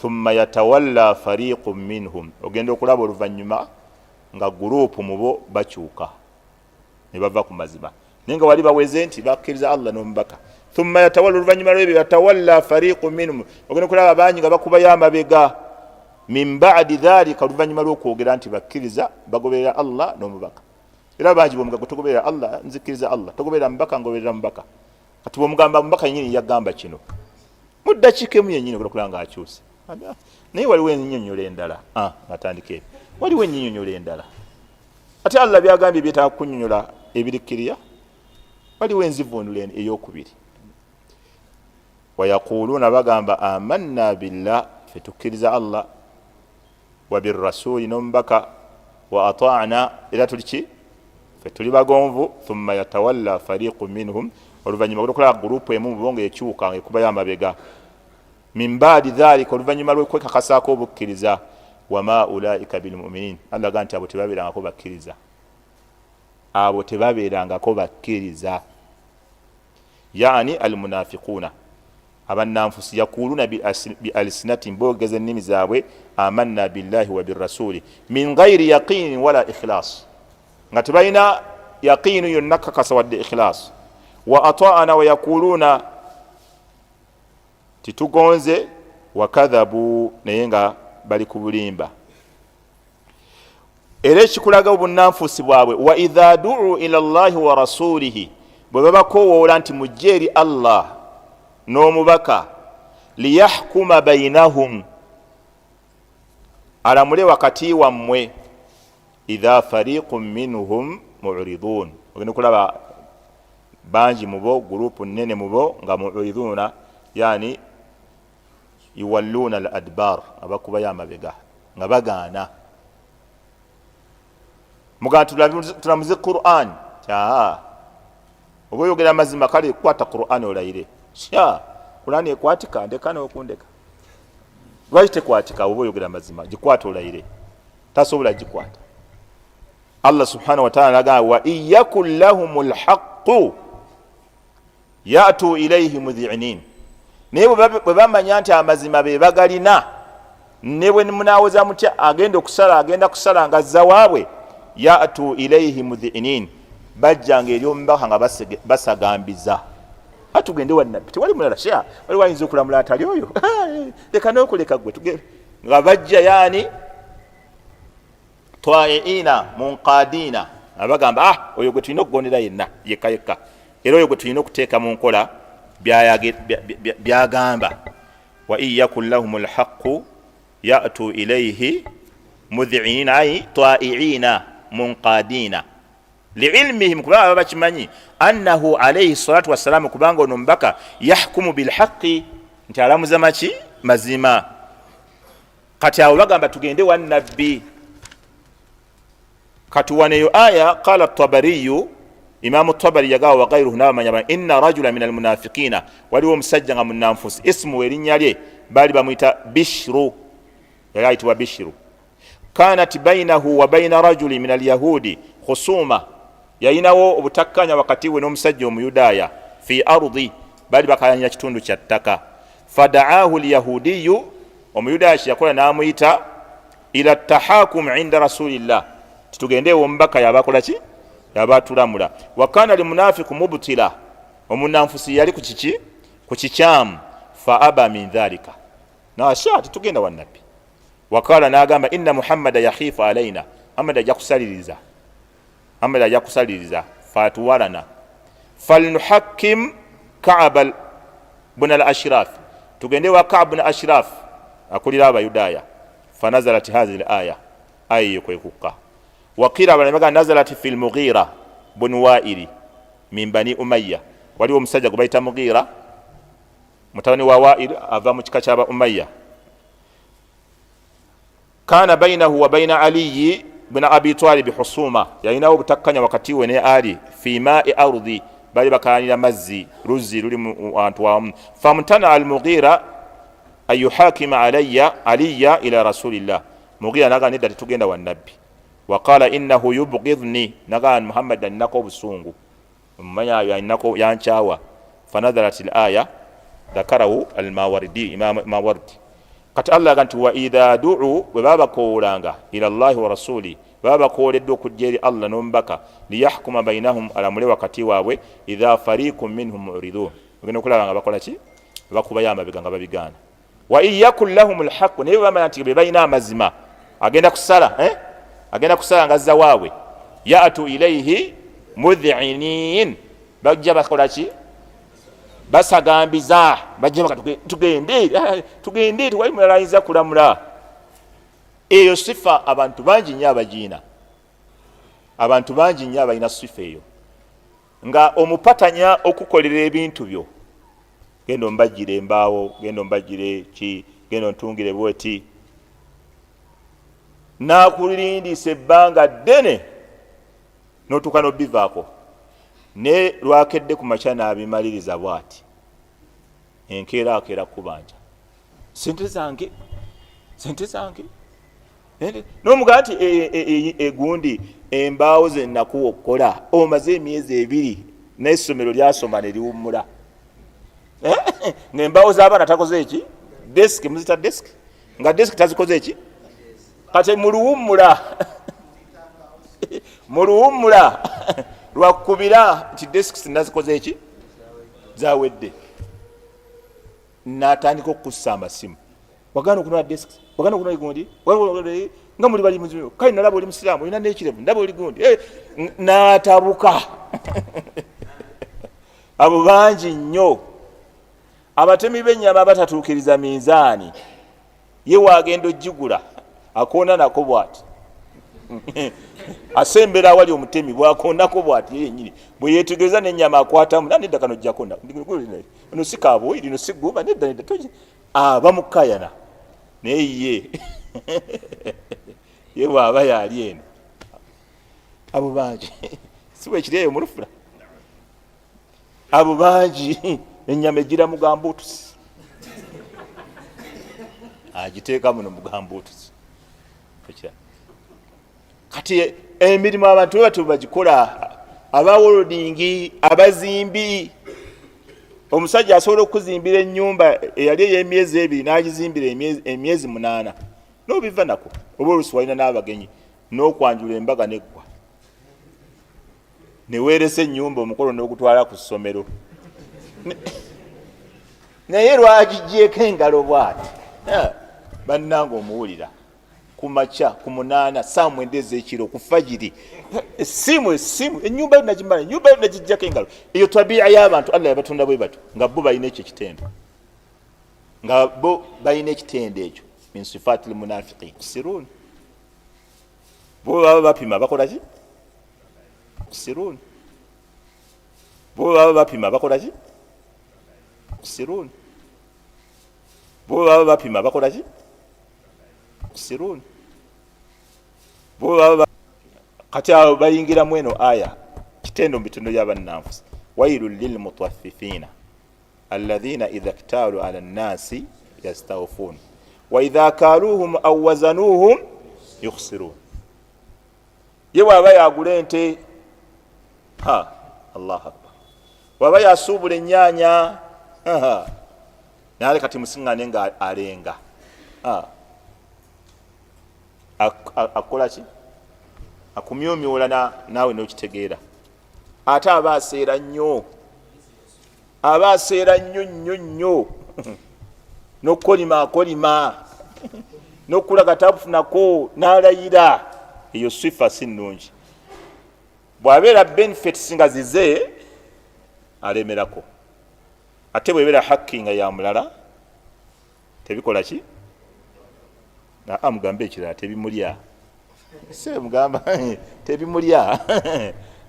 Thumma yatawalla fariqu minhum, ogenda okulaba oluvannyuma nga gurupu mubo bakyuka ne bava ku mazima, naye nga wali baweze nti bakkiriza Allah n'omubaka. Thumma yatawalla, oluvannyuma lwebyo, yatawalla fariqu minhum, ogenda okulaba bangi nga bakubayo amabega. Min badi dhalika, oluvannyuma lw'okwogera nti bakkiriza, bagoberera Allah n'omubaka. Era bangi bwomugago togoberera Allah, nzikkiriza Allah, togoberera mubaka, ngoberera mubaka. Kati bwomugamba mubaka yenyini yagamba kino, mu ddakiika emu yenyini ogenda okulaba nga akyuse. Naye waliwo ennyonyola endala, atandika ebyo, waliwo ennyonyola endala, ate Allah byagambye byetaaga kunyonyola ebirikkiriya, waliwo enzivunula eyokubiri. Wayaquluuna, bagamba amanna billah, fe tukkiriza Allah, wa birasuli, n'omubaka, wa atana, era tuli ki, fe tuli bagonvu. Thumma yatawalla fariqu minhum, oluvannyuma okulaba gurupu emu mubo nga ekyuka nga ekubayo amabega. Min baadi dhalika, oluvannyuma lw'okwekakasaako obukkiriza. Wama ulaika bilmuminin, Allah ga nti abo tebabeerangako bakkiriza, abo tebabeerangako bakkiriza, yani almunafiquuna, abannanfusi. Yakuluna bi alsinatin, boogeza ennimi zaabwe, amanna billahi wa birasuli min gairi yaqinin wala ikhilas, nga tebalina yaqiinu yonna kakasa wadde ikhilas. Wa ataana, wa yakuluna titugonze, wakadhabu, naye nga bali ku bulimba. Era ekikulaga obunnanfuusi bwabwe, wa idha duu ila llahi wa rasulihi, bwe babakowoola nti mujje eri Allah n'omubaka, liyahkuma bainahum. Alamule wakati wammwe. Idha fariqun minhum muridun, ogenda okulaba bangi mubo, gurupu nene mubo nga muriduna, yani yuwalluuna al adbar, nga bakubayo amabega nga bagaana. Mugamba tulamuze Quran, aa oba oyogera amazima, kale kwata Quran olayire. Sha Quran ekwatika, ndeka nokundeka, lwaki tekwatika? Oba oyogera amazima, gikwata olayire. Tasobola gikwata. Allah subhanahu wataala nagamba, wa in yakun lahum lhaqu yatu ilaihi mudhinin. Naye bwe bamanya nti amazima be bagalina, ne bwe munawoza mutya, agenda okusala, agenda kusala nga azza waabwe. Yatu ilaihi mudhinin, bajjanga eri omubaka nga basagambiza. Atugende wanabbi, tewali mulala, sha waliwo ayinza okulamula atali oyo, leka nokuleka gwe tugende. Nga bajja yani twaiina munqadiina, abagamba, ah, oyo gwe tulina okugondera yenna yekka yekka, era oyo gwe tulina okuteeka mu nkola byagamba. Wa in yakun lahum lhaqu yatu ilaihi mudhiina, ai twaiina munqadiina liilmihim, kubanga baba bakimanyi annahu alaihi salatu wassalamu, kubanga ono mubaka yahkumu bilhaqi, nti alamuza maki mazima. Kati awo bagamba tugende wa nabbi. Kati waneyo aya, qala Tabariyu, Imamu Tabari yagamba, wagairuhu, nabamanya ba inna rajula min almunafiqina, waliwo omusajja nga munanfusi, ismu, erinnya lye baali bamuyita Bishru, yali ayitibwa Bishiru. Kanat bainahu wa baina rajuli min alyahudi khusuma, yalinawo obutakkanya wakati we n'omusajja omuyudaaya, fi ardi, baali bakayanyira kitundu kya ttaka. Fadaahu lyahudiyu, omuyudaaya kyeyakola n'amuyita ila tahakum inda rasulillah, titugende ewo omubaka yabakola ki, yabatulamula. Wakana limunafiku mubtila, omunanfusi yali ku kiki, ku kikyamu. Fa aba min dhalika, nasha titugenda wa nabbi. Wakala, nagamba, inna Muhammada yakhifu alaina, Muhammad ajja kusaliriza, Muhammad ajja kusaliriza fatuwalana, falnuhakim Kaaba buna al Ashraf, tugende wa Kaab buna Ashraf akulira abayudaaya. Fanazalat hazihi l aya, aya eyo kwekukka. Wakira abalala nazalat fi lmughira bun Wairi min Bani Umaya, waliwo omusajja gwe bayita Mughira mutabani wa Wair, ava mu kika kyaba Umaya. Kana bainahu wa baina Aliyi bna Abi Talibi husuma, yalinawo obutakkanya wakati we ne Ali, fi mai ardi, bali bakayanira mazzi, luzzi luli wantu wamu. Famtana al Mughira an yuhakima alaya aliya ila rasulillah, Mughira nagaa nedda, tetugenda wa nabbi. Waqala innahu yubgidni, nagaa Muhammad alinako obusungu, mumanya alinako, yankyawa. Fanazalat l aya, dhakarahu Almawardi, Imam Mawardi. Kati Allah aga nti wa idha duu, bwe baba bakoowolanga, ila llahi wa rasuli, baba bakooleddwa okujja eri Allah n'omubaka, liyahkuma bainahum, alamule wakati waabwe, idha fariqun minhum muridun, ogenda okulaba nga bakola ki, bakubayo amabega nga babigaana. Wa in yakun lahum lhaqu, naye bamanya nti be balina amazima, agenda kusala, eh? Agenda kusala nga azza waabwe. Yatu ilaihi mudhinin, bajja bakola ki, basagambiza, bajja tugende, tugende, tewali mulala ayinza kulamula. Eyo sifa abantu bangi nnyo abagiina, abantu bangi nnyo abalina sifa eyo, nga omupatanya okukolera ebintu byo, genda ombajjire embaawo, genda ombajjire ki, genda ontungire bweti, nakulindisa ebbanga ddene notuuka nobivaako, ne lwakedde ku makya n'abimaliriza bwati, enkeera akeera kubanja sente zange, sente zange, nomugaa nti egundi embaawo zenakuwa okukola omaze emyezi 2 n'essomero lyasoma neriwummula, ngaembaawo z'abaana takoze eki, desk, muzita desk, nga desk tazikoze eki. Kati muluwummula, muluwummula lwakubira nti desks nazikoze eki, zawedde, natandika okukussa amasimu, wagana okunona desks, wagana okunona gundi, nga muli bali muzimu, kale nalaba oli musiraamu, olina nekirevu, ndaba oli gundi, natabuka. Abo bangi nnyo abatemi b'ennyama abatatuukiriza minzaani, ye wagenda ogigula Akoona nako bwati, asembera awali omutemi, bwakoonako bwati ye yenyini bwe yetegereza n'ennyama akwatamu, na nedda kano jjako, ono si kaabwoyi, lino si ggumba, nedda nedda, aba mukayana. Naye ye bw'aba yaali eno, abo bangi, si bwekiri eyo mulufula, abo bangi ennyama egira mugambuutusi, agiteeka muno mugambuutusi. Kati emirimu abantu bwe batyo bagikola, abawolodingi, abazimbi. Omusajja asobola okuzimbira ennyumba eyali ey'emyezi 2 n'agizimbira emyezi 8, n'obiva nako, oba olusi walina n'abagenyi n'okwanjula embaga neggwa, neweeresa ennyumba, omukolo n'ogutwala ku ssomero. Naye lwagigyeko engalo bwati, bannanga, omuwulira ku makya ku 8, saa 9 ez'ekiro, ku fajiri, essimu, essimu, ennyumba yo nagimala, ennyumba yo nagijjako engalo. Eyo tabiya y'abantu, Allah yabatonda bwe batyo, nga bo balina ekyo ekitendo, nga bo balina ekitendo ekyo. Min sifati lmunafiqin sirun, bo baba bapima, bakola ki? Sirun, bo baba bapima, bakola ki? Sirun, bo baba bapima, bakola ki? Sirun, bo baba. Kati abo bayingiramu eno aya, kitendo mu bitendo byabannanfusi: wailun lilmutaffifina alladhina idha ktaalu ala nnasi yastawfun wa idha kaluhum aw wazanuhum yukhsirun. Ye bwaba yagula ente, ha, Allahu akbar, bwaba yasuubula ennyaanya, naye kati musiŋŋane nga alenga akola ki? Akumyumyula naawe nokitegeera. Ate aba aseera nnyo, aba aseera nnyo nnyo nnyo, nokukolima akolima, nokulaga tabufunako, n'alayira. Eyo sifa si nnungi. Bw'abeera benefits nga zize alemerako, ate bwebeera hakki nga ya mulala tebikola ki? Aa, mugambe ekirala, tebimulya. Se mugamba tebimulya.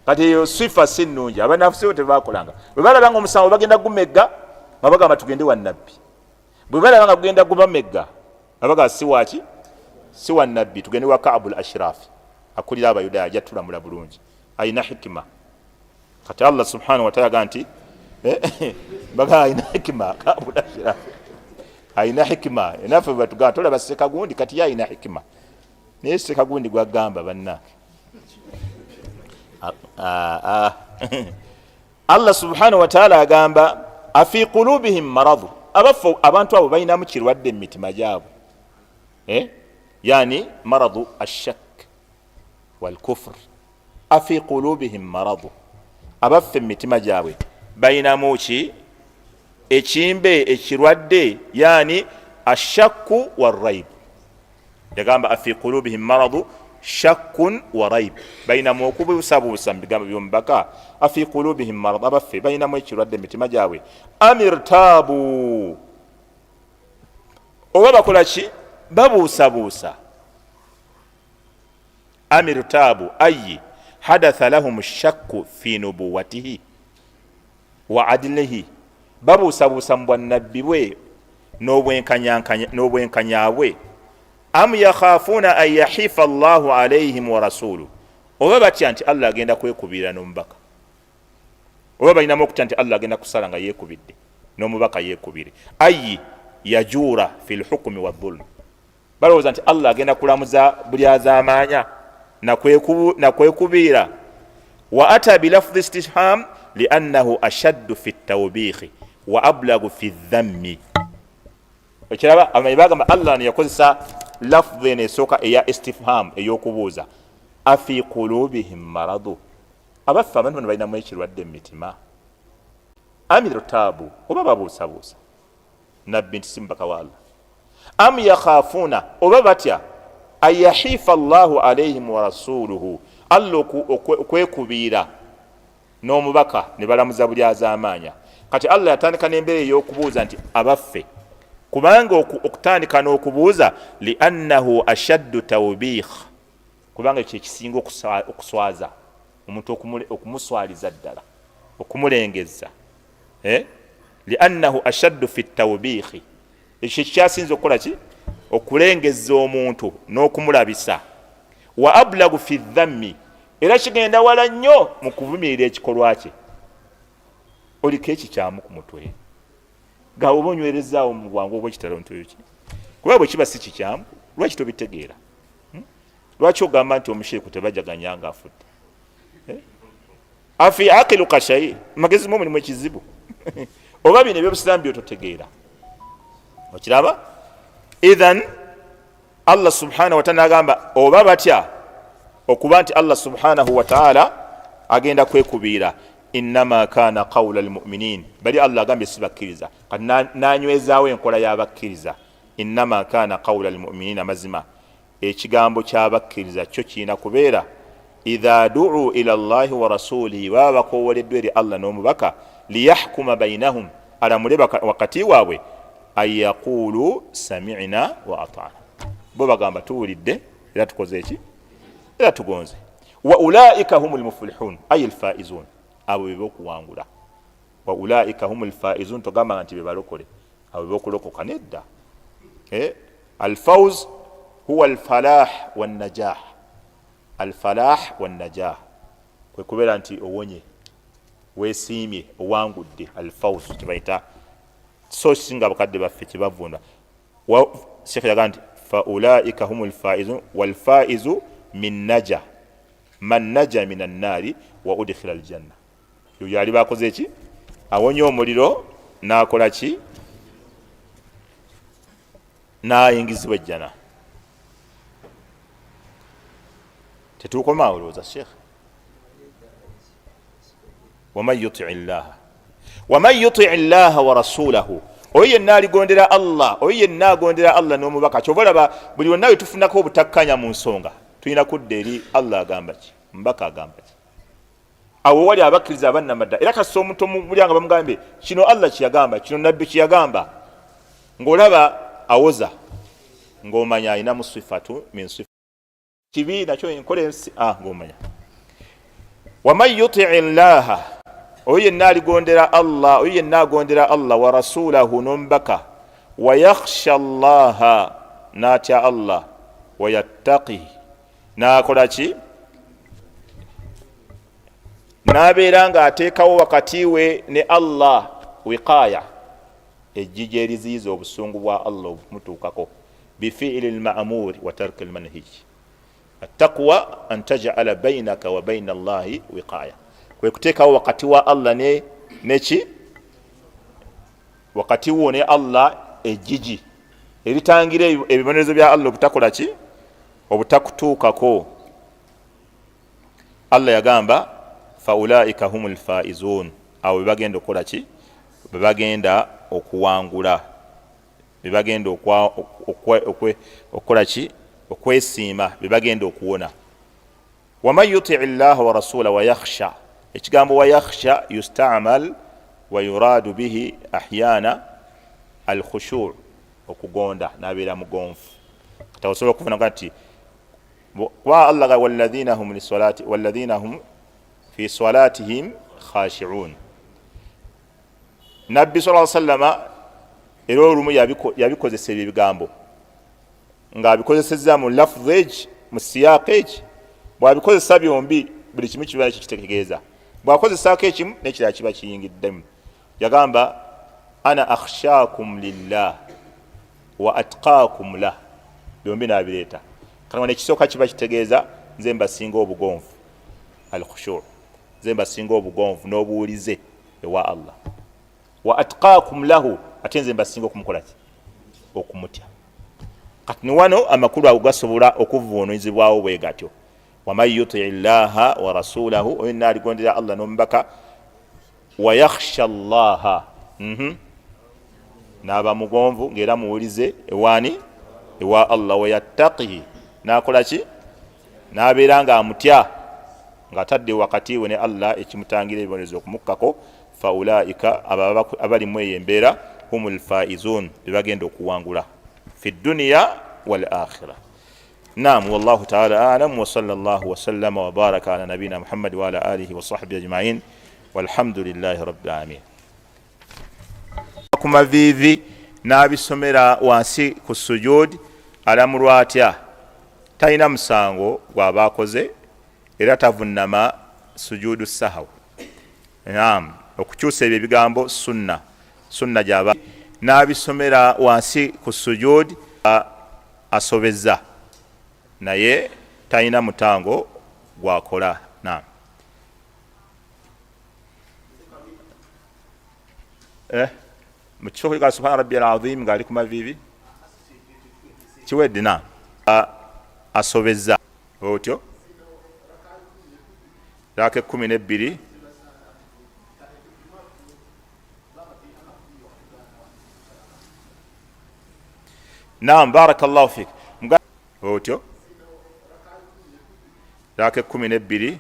Kati eyo sifa si nnungi. Abanafusibo tebakolanga. Bwe balaba nga omusango bagenda gumegga, nga bagamba tugende wa nabbi. Bwe balaba nga gugenda gubamegga, nga bagamba si waki, si wa nabbi, tugende wa Kaabu l Ashirafi, akulira Abayudaaya, ajja tulamula bulungi, alina hikima. Kati Allah subhanahu wataala aga nti baga alina hikima, Kaabu l Ashirafi alina hikima. Naffe batugamba tolaba sekagundi, kati ye alina hikima, naye sekagundi gwagamba bannange. Allah subhanahu wataala agamba afi qulubihim maradu, abaffe abantu abo balinamu kirwadde mu mitima gyabwe, eh? Yani maradu ashak walkufr. Afi qulubihim maradu, abaffe mu mitima gyabwe balinamu ki? Ekimbe, ekirwadde, yani ashakku waraibu. Yagamba afi qulubihim maradu shakkun wa raib, balinamu okubuusabuusa mu bigambo byomubaka. Afi qulubihim marad, abaffe balinamu ekirwadde mu mitima gyabwe? Amirtaabu, oba bakola ki? Babuusabuusa. Amirtaabu ayi hadatha lahum shakku fi nubuwatihi wa adilihi, babuusabuusa mu bwannabbi bwe n'obwenkanya bwe. Am yakhafuuna an yahifa Allahu alaihim wa rasuluh, oba batya nti Allah agenda kwekubira n'omubaka? Oba balinamu okutya nti Allah agenda kusala nga yeekubidde n'omubaka yeekubire? Ayi yajuura fi lhukumi wa dhulm, balowooza nti Allah agenda kulamuza buli azaamaanya nakwekubiira. Wa ata bilafdhi istisham liannahu ashaddu fi tawbiikhi wa ablagu fi dhammi. Ekiraba, abamanyi bagamba Allah neyakozesa lafdhi eno esooka eya istifham, ey'okubuuza, afi qulubihim maradu, abaffe abantu bano balinamu ekirwadde mu mitima? Amirtaabu, oba babuusabuusa nabbi nti si mubaka wa Allah? Am yakhafuuna, oba batya an yahifa Allahu alaihim wa rasuluhu, Allah okwekubiira n'omubaka ne balamuza buli azaamaanya. Kati Allah yatandika n'embeera ey'okubuuza nti abaffe Kubanga okutandika n'okubuuza, liannahu ashaddu tawbiikh, kubanga ekyo kyekisinga okuswaza omuntu, okumuswaliza ddala, okumulengezza. Eh? Liannahu ashaddu fi tawbiikhi, ekyo kyekyasinza okukola ki? Okulengezza omuntu n'okumulabisa. Wa ablagu fi dhammi, era kigenda wala nnyo mu kuvumirira ekikolwa kye. Oliko ekikyamu ku mutwe gawe oba onywerezaawo mu bwangu obwekitalo nti oyo ki? Kuba bwe kiba si kikyamu, lwaki tobitegeera? Hmm? Lwaki ogamba nti omusheeku tebajaganya nga afudde? Eh? Afi aqilu kashayi, magezi mu mulimu ekizibu oba bino ebyobusiraamu byototegeera, okiraba? Ithan Allah subhanahu wataala nagamba, oba batya okuba nti Allah subhanahu wataala agenda kwekubiira. Innama kana qaula lmuminin, bali Allah agambye si bakkiriza, kati nanywezaawo enkola y'abakkiriza. Innama kana qaula lmuminin, amazima ekigambo ky'abakkiriza kyo kirina kubeera, idha duu ila llahi wa rasulihi, baba bakowoleddwa eri Allah n'omubaka, liyahkuma bainahum, alamule wakati waabwe, an yaqulu samina wa atana, bo bagamba tuwulidde era tukoze eki? Era tugonze. Wa ulaika hum lmuflihun, ay lfaizun, abo bebokuwangula. Wa ulaika hum lfaizun, togamba nti bebalokole, abo bebokulokoka, nedda. Eh? Alfauz huwa alfalah wanajah, alfalah wanajah kwe kubeera nti owonye, wesiimye, owangudde. Alfauz kyebayita, so singa abakadde baffe kyebavunda. Shekhe yagaa nti faulaika hum lfaizun, walfaizu min naja, man naja min annaari wa udkhila aljanna, yoyo ali bakoze ki? Awonye omuliro nakola ki? Nayingizibwa ejjana. Tetukomaawo, olowooza shekhe? Waman yutii llaha, waman yutii llaha wa rasulahu, oyo yenna aligondera Allah, oyo yenna agondera Allah n'omubaka. Kyova olaba buli wonna we tufunako obutakkanya mu nsonga, tulina kudda eri Allah agamba ki, omubaka agamba ki. Awo wali abakkiriza abannamadda, era kasita omuntu omulya nga bamugambye kino Allah kyeyagamba, kino nabbi kyeyagamba, ng'olaba awoza, ng'omanya alinamu sifatu min sifa kibi nakyo enkola ensi, ah, ng'omanya. Waman yutii llaha, oyo yenna aligondera Allah, oyo yenna agondera Allah wa rasulahu n'omubaka, wayakhsha llaha, n'atya Allah, wayattaqi, n'akola ki? N'abeera ng'ateekawo wakati we ne Allah wiqaya, ejjija eriziyiza obusungu bwa Allah obumutuukako, bifiili lmamuri wa tarki lmanhij. Attaqwa an tajala bainaka wa baina llahi wiqaya, kwe kuteekawo wakati wa Allah ne neki, wakati wo ne Allah ejjiji eritangira ebibonerezo bya Allah obutakola ki? Obutakutuukako. Allah yagamba faulaika hum lfaizun, abo bebagenda okukola ki? Bebagenda okuwangula, bebagenda okukola ki? Okwesiima, bebagenda okuwona. Waman yutii llaha wa rasula wayakhsha, ekigambo wayakhsha yustamal wa yuradu bihi ahyana alkhushu, okugonda, nabeera mugonvu. Kati osobola okuvuna nti kuba Allah ga walladhina hum lisalati, walladhina hum fi salatihim khashiun. Nabbi sa sallama era olumu yabikozesa ebyo ebigambo ng'abikozesezza mu lafudhu egi, mu siyaaka egi. Bw'abikozesa byombi, buli kimu kiba ekyo kitegeeza, bw'akozesaako ekimu n'ekirala kiba kiyingiddemu. Yagamba ana akhshakum lillah wa atqakum lah, byombi n'abireeta. Kati wano ekisooka kiba kitegeeza nze mbasinga obugonvu, alkhushu, nze mbasinga obugonvu n'obuwulize ewa Allah, wa atqakum lahu, ate nze mbasinga okumukola ki? Okumutya. Kati niwano amakulu ago gasobola okuvuunuzibwawo bwe gatyo. Waman yutii llaha wa rasulahu, oyo nna aligondera Allah n'omubaka, wayakhsha llaha, n'aba mugonvu ng'era muwulize ewaani? Ewa Allah, wayattaqihi, n'akola ki? N'abeera ng'amutya, ng'atadde wakati we ne Allah ekimutangira ebibonerezo okumukkako, faulaika, abo abalimu eyo embeera, Hum lfaizun, bebagenda okuwangula fi dduniya wal akhira. Nam, wallahu taala alam, wasala llahu wasallama wabaraka ala nabiyina Muhammadi waala alihi wasahbihi ajmain, walhamdulillahi rabbil alamin. Ku maviivi n'abisomera wansi ku sujud, alamulwa atya? Talina musango gwaba akoze, era tavunama sujudu sahaw. Nam, okukyusa ebyo ebigambo sunna, sunna gyaba n'abisomera wansi ku sujud asobezza, naye talina mutango gwakola. Nam, mukifo ga subhana rabbi alazim ngaali ku maviivi kiwedde na asobezza otyo raaka 12. Naam, barakallahu fik. Otyo raaka 12.